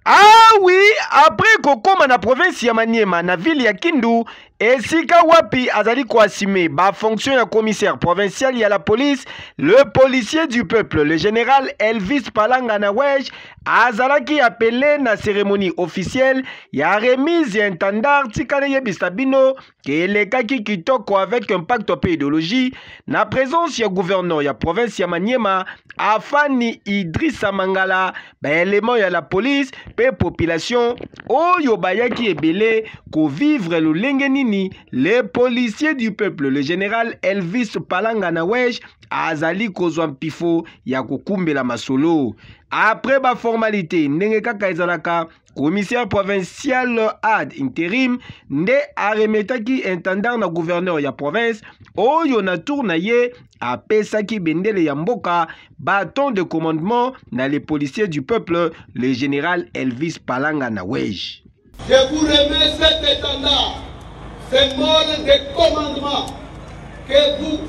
Ah oui, après kokoma na province ya Maniema na ville ya Kindu, esika wapi azali koassume ba fonction ya commissaire provincial ya la police, le policier du peuple, le général Elvis Palanga Nawej, azalaki appelé na cérémonie officielle ya remise ya intendant. Tika nayebisa bino ke elekaki kitoko avec impact mpe idéologie na présence ya gouverneur ya province ya Maniema, Afani Idrissa Mangala, baélément ya la police mpe population oyo bayaki ebele kovivre lolenge nini le policier du peuple, le général Elvis Palanga Nawej, azali kozwa mpifo ya kokumbela masolo. Après baformalité ndenge kaka ezalaka, commissaire provincial ad intérim nde aremetaki intendant na gouverneur ya province, oyo na tour na ye apesaki bendele ya mboka, bâton de commandement na les policiers du peuple, le général Elvis Palanga Nawej. Je vous remets cet étendard, symbole de commandement que vous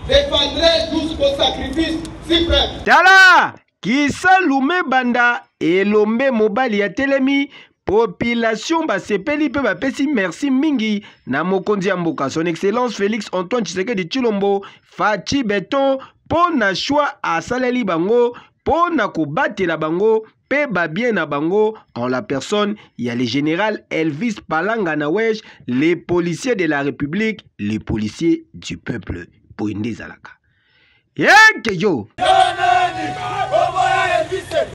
défendrez jusqu'au sacrifice suprême. Tala Kisalume banda elombe mobali atelemi, population basepeli mpe bapesi merci mingi na mokonzi ya mboka, Son Excellence Félix Antoine Tshisekedi Tshilombo, Fatshi Béton, mpo na choix asaleli bango mpo na kobatela bango mpe babien na bango en la personne ya le général Elvis Palanga Nawej, les policiers de la République, les policiers du peuple. Boye nde ezalaka yeke yo.